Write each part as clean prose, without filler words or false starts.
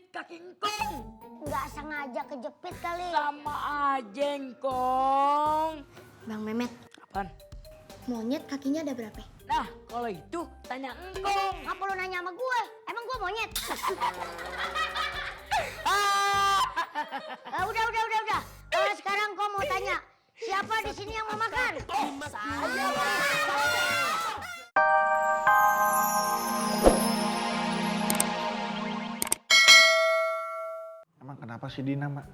kaki engkong. Nggak sengaja kejepit kali. Sama aja engkong. Bang Mehmet, Apaan? monyet kakinya ada berapa? Nah, kalau itu tanya engkong. Ngapa lu nanya sama gue? Emang gue monyet? Udah. Sekarang kau mau tanya, siapa di sini yang mau makan? Saya. Emang kenapa sih Dina, Mak?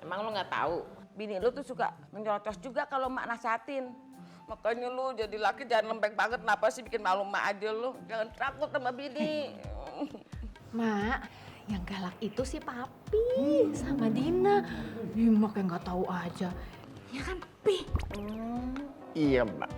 Emang lu nggak tahu? Bini lu tuh suka menyerocos juga kalau mak nasihatin. Makanya lu jadi laki jangan lembek banget. Kenapa sih bikin malu mak aja lu? Jangan takut sama bini. Mak, yang galak itu si Papi sama Dina. Ih, mak kayak nggak tahu aja. Ya kan, Pi? Iya, Mbak.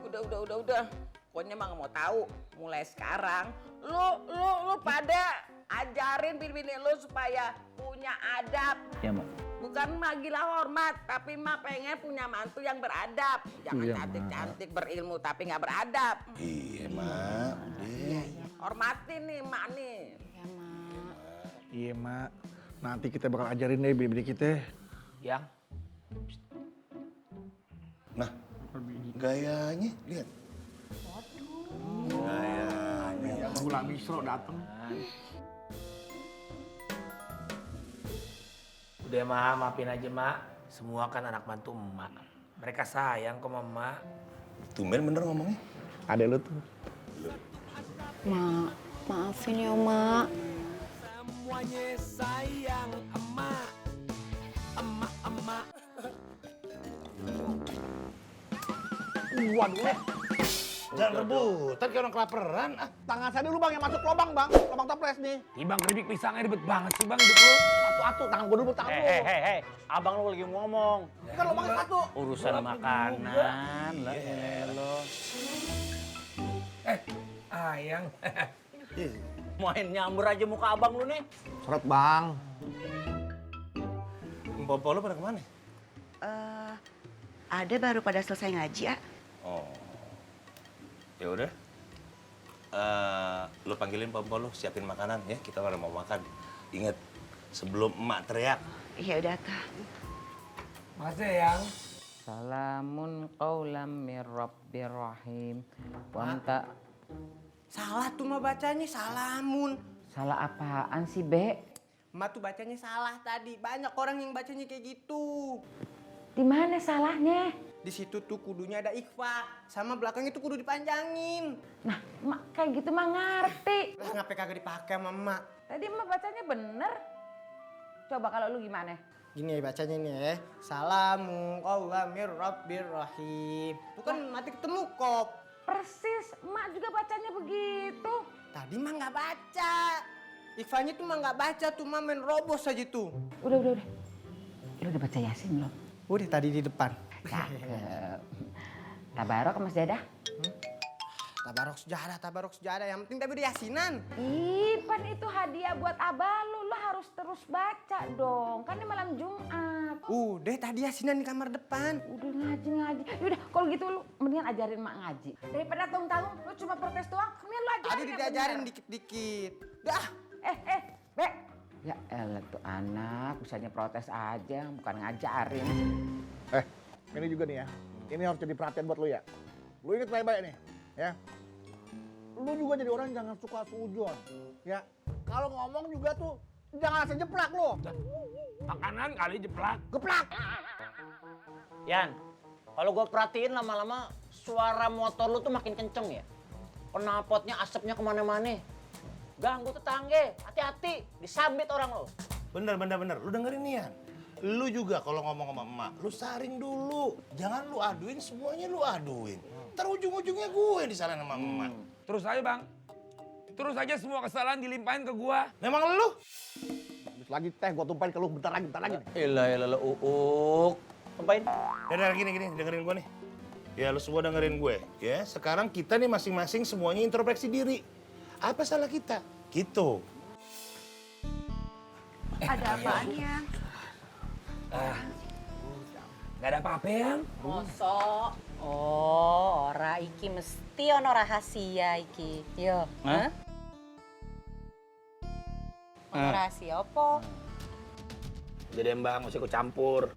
Udah. Pokoknya emang mau tahu. Mulai sekarang, lu pada ajarin bini lu supaya punya adab. Iya, Mbak. Bukan mak gila hormat, tapi mak pengen punya mantu yang beradab. Jangan Iya, cantik-cantik berilmu tapi nggak beradab. Iya, Mak. Hormatin nih mak nih. Iya, Mak. Nanti kita bakal ajarin deh bini kita. Yang? Nah, gayanya lihat. Gayanya. Gula misro dateng. Udah Mak, maafin aja Mak. Semua kan anak mantu emak. Mereka sayang kok sama emak. Tumben bener ngomongnya. Ada lu tuh. Mak, maafin ya, Mak. Semuanya sayang emak. Emak. Waduh, Jangan rebutan kayak orang kelaparan. Ah, tangan saya dulu Bang yang masuk lubang, Bang. Lubang toples nih. Ibang keripik pisangnya ribet banget sih Bang hidup lu. Satu-satu, tangan gua dulu, tangan lu. Hei, abang lu lagi ngomong. Ini kan lubangnya satu. Urusan makanan, lah lo. Ayang. Main nyamber aja muka abang lu nih. Seret, Bang. Bapak lu pada kemana? Ada baru pada selesai ngaji, ya. Oh. Ya udah. Lu panggilin bapak lu, siapin makanan ya. Kita pada mau makan. Ingat, sebelum emak teriak. Ya udah, Kak. Makasih Yang. Salamun qaulam mir rabbir rahim. Wamta. Salah tuh mah bacanya, salamun. Salah apaan sih, Be? Emak tuh bacanya salah tadi. Banyak orang yang bacanya kayak gitu. Di mana salahnya? Di situ tuh kudunya ada ikhfa, sama belakangnya tuh kudu dipanjangin. Nah, mak kayak gitu mah ngerti. Lah ngapain kagak dipakai sama emak? Tadi emak bacanya bener. Coba kalau lu gimana? Gini ya bacanya nih ya. Salamu qaulamir rabbir rahim. Itu kan mati ketemu kop. Persis, emak juga bacanya begitu. Tadi mah nggak baca. Ikhfanya tuh mah nggak baca, tuh mah main robos aja tuh. Udah. Lu udah baca Yasin belum? Udah tadi di depan. Cakep. Tabarok Mas Dadah. Tabarok sejarah. Yang penting tapi di yasinan. Pan itu hadiah buat abah lu. Lu harus terus baca dong. Kan ini malam Jumat. Udah tadi yasinan di kamar depan. Udah ngaji. Yaudah kalau gitu lu mendingan ajarin mak ngaji. Daripada tanggung-tanggung lu cuma protes doang. Mendingan lu ajarin. Tadi diajarin dikit-dikit. Dah. Be. Ya elah tuh anak, bisanya protes aja, bukan ngajarin. Ini juga nih ya. Ini harus jadi perhatian buat lu ya. Lu inget baik-baik nih, ya. Lu juga jadi orang jangan suka sujon, ya. Kalau ngomong juga tuh jangan asal jeplak lu. Makanan kali jeplak. Geplak. Yan, kalau gue perhatiin lama-lama suara motor lu tuh makin kenceng ya. Knalpotnya asapnya kemana-mana. Ganggu tetangga, hati-hati, disambit orang lo. Bener. Lu dengerin nih ya. Lu juga kalau ngomong sama emak, lu saring dulu. Jangan lu aduin semuanya lu aduin. Ntar ujung-ujungnya gue yang disalahin sama emak. Terus aja Bang. Terus aja semua kesalahan dilimpahin ke gua. Memang lu? Habis lagi teh gua tumpahin ke lu bentar lagi. Ilah, uuk. Ngapain? Ya gini, dengerin gue nih. Ya lu semua dengerin gue. Ya, sekarang kita nih masing-masing semuanya introspeksi diri. Apa salah kita? Gitu. Ada apaan, ya? Gak ada apa-apa Yang. Mosok. Oh, ora iki mesti ono rahasia iki. Yo, hah? rahasia apa? Jadi Bang, mesti ikut campur.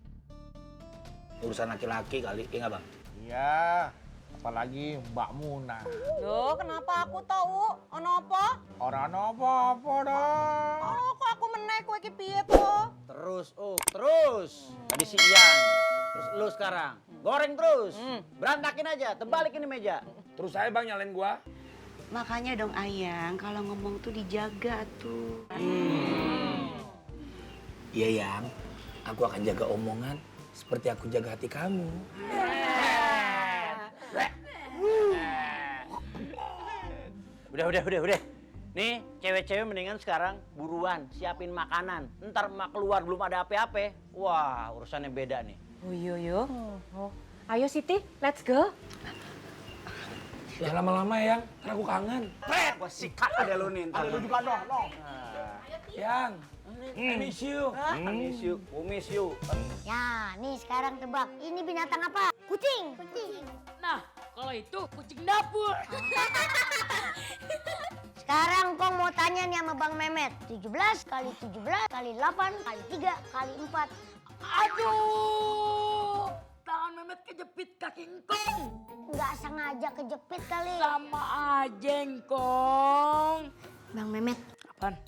Urusan laki-laki kali, iya nggak Bang? Iya, apalagi Mbak Muna. Loh, kenapa aku tahu? Ono apa? Orang apa-apa dah. Oh, kok aku meneh kowe iki piye to? Terus. Tadi si Ian. Terus lu sekarang. Goreng terus. Berantakin aja, tebalikin di meja. Terus saya Bang nyalain gua. Makanya dong Ayang, kalau ngomong tuh dijaga tuh. Iya Yang, aku akan jaga omongan seperti aku jaga hati kamu. Udah. Nih, cewek-cewek mendingan sekarang buruan siapin makanan. Ntar emak keluar belum ada apa-apa. Wah, urusannya beda nih. Oh iya. Ayo Siti, let's go. Ya lama-lama Yang, karena aku kangen. Gua sikat ada lu nih ntar. Lu juga dong. Yang, I miss you. I miss you. Ya, nih sekarang tebak. Ini binatang apa? Kucing. Nah, kalau itu kucing dapur. Sekarang kau mau tanya nih sama Bang Mehmet. 17 kali 17 kali 8 kali 3 kali 4. Aduh, tangan Mehmet kejepit kaki engkong. Nggak sengaja kejepit kali. Sama aja engkong. Bang Mehmet, Apaan?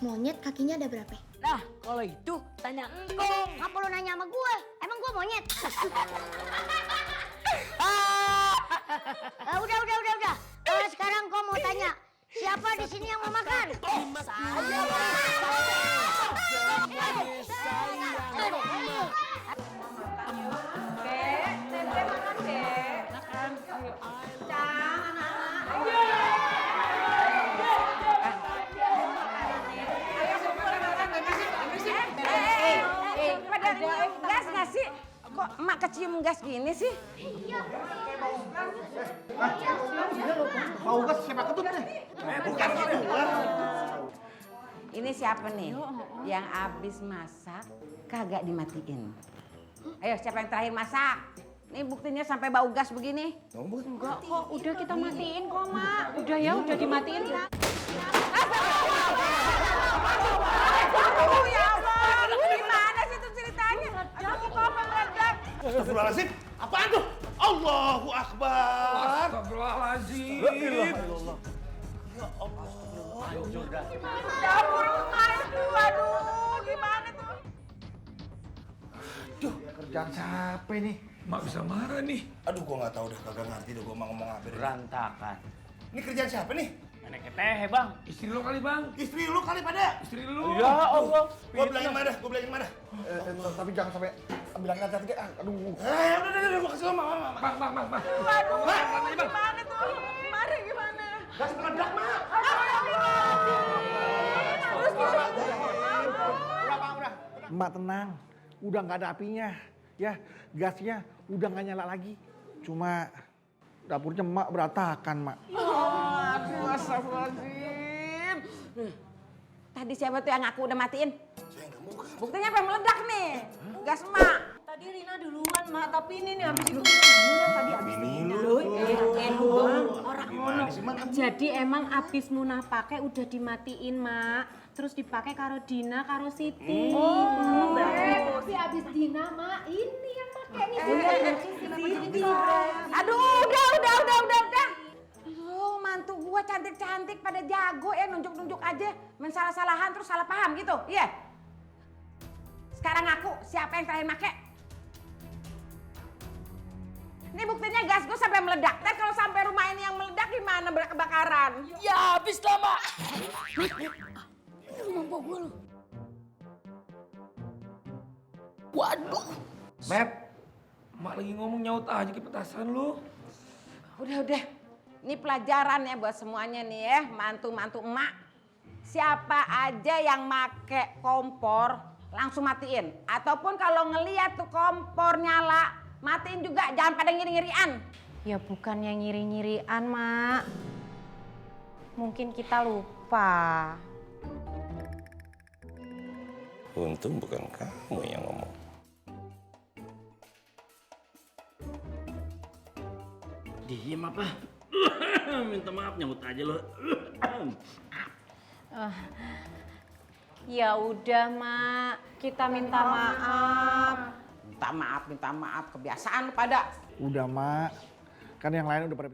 monyet kakinya ada berapa? Nah, kalau itu tanya engkong. Ngapa lu nanya sama gue? Emang gue monyet? Udah. Sekarang kau mau tanya. Siapa di sini yang mau makan? Gas nggak sih? Kok emak kecium gas gini sih? Bau gas siapa ketut nih? Bukan gitu. Ini siapa nih yang abis masak kagak dimatiin? Ayo siapa yang terakhir masak? Nih buktinya sampai bau gas begini. Enggak kok, udah kita matiin kok, Mak. Udah ya, udah dimatiin. Ya Allah, gimana sih itu ceritanya? Aduh, kok meledak? Astagfirullahaladzim. Apaan tuh? Allahu Akbar. Astagfirullahaladzim. Dapur emak itu, aduh, gimana tuh? Kerjaan siapa ini? Mak bisa marah nih. Aduh, gua nggak tahu deh, kagak ngerti deh gua mau ngomong apa. Berantakan. Ini kerjaan siapa nih? Nenek teh, Bang. Istri lo kali Bang. Istri lu kali pada. Istri lu. Ya Allah. Gua bilangin mana? Tapi jangan sampai bilang hati-hati. Aduh. Udah, gua kasih lo, Bang. Bang. Aduh, gimana tuh? Mari gimana? Gas meledak, Mak. Mbak tenang, udah nggak ada apinya. Ya, gasnya udah nggak nyala lagi. Cuma dapurnya Mak berantakan, Mak. Aduh, astagfirullahaladzim. Tadi siapa tuh yang ngaku udah matiin? Saya nggak mau. Buktinya apa yang meledak nih? Gas emak. Tadi Rina duluan, Mak, tapi ini nih habis itu tadi habis Rina. Orang ngono. Jadi emang abis Munah pakai udah dimatiin, Mak. Terus dipakai karo Dina, karo Siti. Oh, tapi abis Dina, Mak, ini yang pakai nih. Siti. Aduh, udah. Lu mantu gua cantik-cantik pada jago ya nunjuk-nunjuk aja. Mensalah-salahan terus salah paham gitu, iya? Sekarang aku, siapa yang terakhir make? Ini buktinya gas gua sampai meledak. Ntar kalau sampai rumah ini yang meledak gimana kebakaran? Ya habis lah, Mak. Mampu gue lu. Waduh. Mep, Mak lagi ngomong nyaut aja ke petasan lu. Udah. Ini pelajaran ya buat semuanya nih ya, mantu-mantu emak. Siapa aja yang make kompor langsung matiin. Ataupun kalau ngeliat tuh kompor nyala, matiin juga, jangan pada ngiri-ngirian. Ya bukan yang ngiri-ngirian, Mak. Mungkin kita lupa. Untung bukan kamu yang ngomong. Diem apa? Minta maaf nyamut aja lo. Ya udah, Mak. Kita minta maaf. Minta maaf, kebiasaan lu pada. Udah, Mak. Kan yang lain udah pada